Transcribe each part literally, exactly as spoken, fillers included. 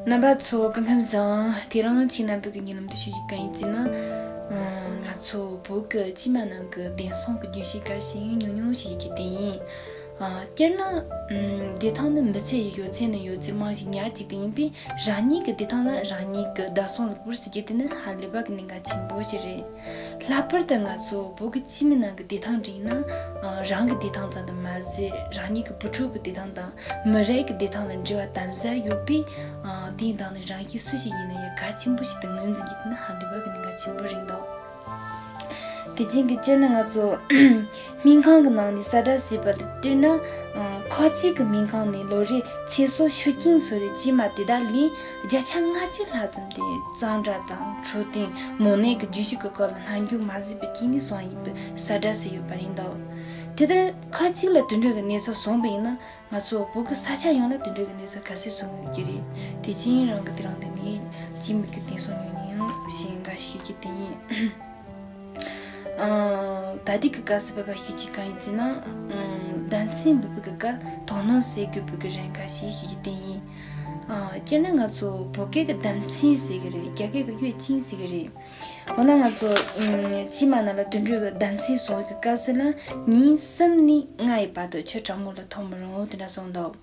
རྣམ་པ་ཚོ་སྐུ་ཁམས་བཟང་། དེ་རིང་ཁྱེད་རྣམ་པ་གི་སྙན་ལམ་དུ་ཞུ་རྒྱུ་གང་ཡིན་ཟེར་ན། ཨང་། ང་ཚོ་བོད་ཀྱི་སྐྱེས་མ་རྣམས་ཀྱི་བདེ་སྲུང་གི་རྒྱུན་ཤེས་འགའ་ཞིག་ཉུང་ཉུང་ཞིག་ཡོད་ཀྱི་དེ་ཡིན། ཨང་། སྤྱིར་ན། ཨམ། བདེ་ཐང་ནི་མི་ཚེ་ཡི་ཡོད་ཚད་ནས་ཡོད་ཚད་མང་ཞིག་ཉར་བཅུག་གི་ཡིན་པས། རང་ཉིད་ཀྱི་བདེ་ཐང་ལ་རང་ཉིད་ཀྱིས་བདག་སྲུང་ལེགས་པོར་བྱེད་རྒྱུ་དེ་ནི་ཧ་ལས་པ་གི་གནད་འགག་ཆེན་པོ་ཞིག་རེད། ལྷག་པར་དུ་ང་ཚོ་བོད་ཀྱི་སྐྱེས་མི་རྣམས་ཀྱི་བདེ་ཐང་འདྲི་ན། ཨང་། རང་གི་བདེ་ཐང་ཙམ་དུ་མ་ཟད། རང་ཉིད་ཀྱི་བུ་ཕྲུག་གི་བདེ་ཐང་དང་། མི་རིགས་ཀྱི་བདེ་ཐང་ལ་འབྲེལ་བ་དམ་ཟབ་ཡོད་པས། ཨང་། དེའི་ཐོག་ནས་རང་གིས་སུ་ཞིག་ཡིན་ན་ཡང་གལ་ཆེན་པོ་ཞིག་ཏུ་ངོས་འཛིན་རྒྱུ་དེ་ནི་ཧ་ལས་པ་གི་གནད་འགག་ཆེན་པོ་རེད་འདུག་དེ་བཞིན་གྱི་སྤྱིར་ན་ང་ཚོ་སྨན་ཁང་གི་ནང་ནས་གསལ་བསྒྲགས་བྱས་པ་ལ་བལྟས་ན། ཨང་། ཁག་ཅིག་གི་སྨན་ཁང་ནས་ལོ་རེར་ཚེ་སྲོག་ཤུགས་རྐྱེན་གསོ་བའི་སྐྱེས་མ་དེ་དག་ལས་བརྒྱ་ཆ་ལྔ་བཅུ་ལྷག་ཙམ་དེ་གཙང་སྦྲ་དང་འཕྲོད་བསྟེན། མོ་ནད་ཀྱི་རྒྱུ་ཤུགས་ཀྱི་སྐོར་ལ་སྨན་བཅོས་མ་བྱས་པའི་རྐྱེན་ནས་སོང་བ་ཡིན་པའི་གསལ་བསྒྲགས་བྱས་ཡོད་པ་རེད་འདུག་དེ་ལྟར་ཁག་ཅིག་ལ་དེ་འདྲ་གི་གནས་ཚུལ་སོང་བ་ཡིན་ན། ང་ཚོ་བོད་ཀྱི་ས་ཆ་ཡོངས་ལ་དེ་འདྲ་གི་གནས་ཚུལ་ག་ཚོད་སོང་ཡོད་ཀྱི་རེད། དེ་བཞིན་རང་གི་དེ་རིང་འདི་ནས་སྐྱེས་མ་གི་བདེ་སྲུང་ཉུང་ཉུང་ཞིག་འགའ་ཞིག་ཡོད་ཀྱི་དེ་ཡིན། ཨང་། ད་ལྟའི་གི་སྐབས་སུ་བབས་པ་ཞུ་རྒྱུ་གང་ཡིན་ཟེར་ན། ཨང་། ཟླ་མཚན་འབུད་པའི་གི་སྐབས་དོ་སྣང་བྱེད་དགོས་པའི་གི་རིམ་ཁག་ཞིག་ཞུ་རྒྱུ་དེ་ཡིན། ཨང་། སྤྱིར་ན་ང་ཚོ་བོད་སྐད་གི་ཟླ་མཚན་ཟེར་གི་རེད། རྒྱ་སྐད་གི་ཡུས་ཅིན་ཟེར་གི་རེད། འོ་ན་ང་ཚོ་ཨང་། སྐྱེས་མ་རྣམས་ལ་དུད་འགྲོ་གི་ཟླ་མཚན་སོང་བའི་གི་སྐབས་སུ་ལ་ཉིན་གསུམ་ནས་ལྔ་ཡི་བར་དུ་ཆུ་གྲང་མོ་ལ་འཐུང་མི་རུང་དེ་འདྲ་གསུངས་འདུག་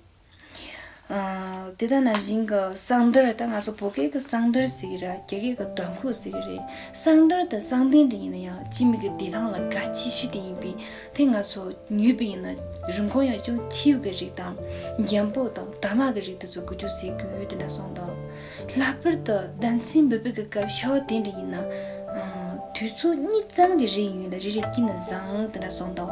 ཨང་། དེ་དག་ནང་བཞིན་གྱི་གསང་རྡོར། ད་ང་ཚོ་བོད་སྐད་ཀྱི་གསང་རྡོར་ཟེར་གྱི་རེད། རྒྱ་སྐད་ཀྱི་དོན་ཁོག་ཟེར་གྱི་རེད། གསང་རྡོར་དང་གསང་རྟེན་དེ་ཡིན་ན་ཡང་སྐྱེས་མ་གི་བདེ་ཐང་ལ་གལ་ཆེ་ཤོས་དེ་ཡིན་པས། དེ་ང་ཚོ་ཉོས་པ་ཡིན་ན་རིན་གོང་ཡང་ཅུང་ཆེ་བའི་རིགས་དང་། འཇམ་པོ་དང་དྭངས་མ་གི་རིགས་དེ་ཚོ་འགུལ་སྐྱོད་བྱེད་དགོས་དེ་འདྲ་གསུངས་འདུག་ལྷག་པར་དུ་ཟླ་མཚན་འབུད་པའི་གི་སྐབས་ཤ་བ་དེ་འདྲ་ཡིན་ན། ཨང་། དུས་ཚོད་གཉིས་ཙམ་གྱི་རིང་ཡིན་ལ་རེ་རེ་སྐྱིད་ན་བཟང་དེ་འདྲ་གསུངས་འདུག་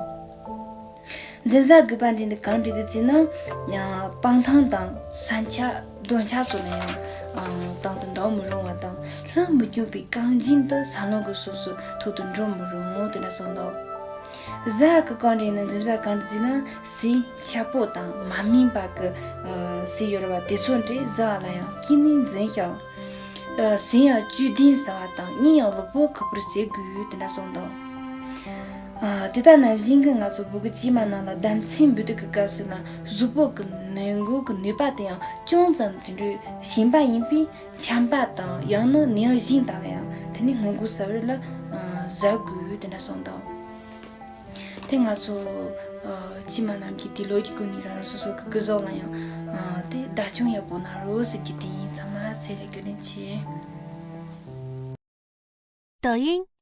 འཛེམ་བྱ་དགོས་པ་འདྲ་འདི་གང་འདྲ་དེ་བརྩིས་ན། ཡང་སྤང་ཐང་དང་ས་འཁྱག་རྡོ་འཁྱག་སོགས་ལ་ཡང་། ཨང་། དྭངས་དུ་འདུག་མི་རུང་བ་དང་། ལྷམ་མི་སྐྱོན་པའི་རྐང་རྗེས་དུ་ས་རླུང་གི་སོ་སོ་ཐུག་ཏུ་འགྲོ་མི་རུང་དེ་འདྲ་གསུངས་འདུག་གཟའ་གི་སྐོར་འདྲ་ཡིན་ན། འཛེམ་བྱ་གང་འདྲ་བརྩིས་ན། ཟས་འཁྱག་པོ་དང་མ་སྨིན་པ་གི་ཨ་ཟས་ཡོད་རེད་པ། དེ་ཚོ་འདྲ་གཟའ་ལ་ཡང་སྐྱིད་ནས་འཛེམ་ཤོག་ཨ། ཟས་ཡང་བཅུད་ལྡན་ཟ་བ་དང་གཉིད་ཡང་ལྷུག་པོ་ཁུག་པོར་བྱེད་དགོས་དེ་འདྲ་གསུངས་འདུག་ཨ། དེ་དག་ནང་བཞིན་གྱི་ང་ཚོ་བོད་ཀྱི་སྐྱེས་མ་རྣམས་ལ་ཟླ་མཚན་འབུད་དུས་ཀྱི་སྐབས་སུ་ན་གཟུགས་པོ་གི་ནད་འགོག་གི་ནུས་པ་དེ་ཡང་ཅུང་ཙམ་དེ་འདྲའི་ཞན་པ་ཡིན་པས། ཆམ་པ་དང་ཡང་ན་ནད་གཞན་དག་ལ་ཡང་དེ་ནི་སྔོན་འགོག་ཟ་བར་ལ་ཨ་གཟབ་དགོས་དེ་འདྲ་གསུངས་འདུག་དེ་ང་ཚོ་ཨ་སྐྱེས་མ་རྣམས་ཀྱིས་དེ་ལོ་རྒྱུས་ཀུན་ནས་རང་རང་སོ་སོ་གི་སྐུ་གཟུགས་ལ་ཡང་ཨ་དེ་བདག་སྐྱོང་ཡག་པོ་གནང་རོགས་ཟེར་རྒྱུ་དེ་ཡིན། ཚང་མ་ཚེ་ལས་དགོས་ལན་ཆེ། 抖音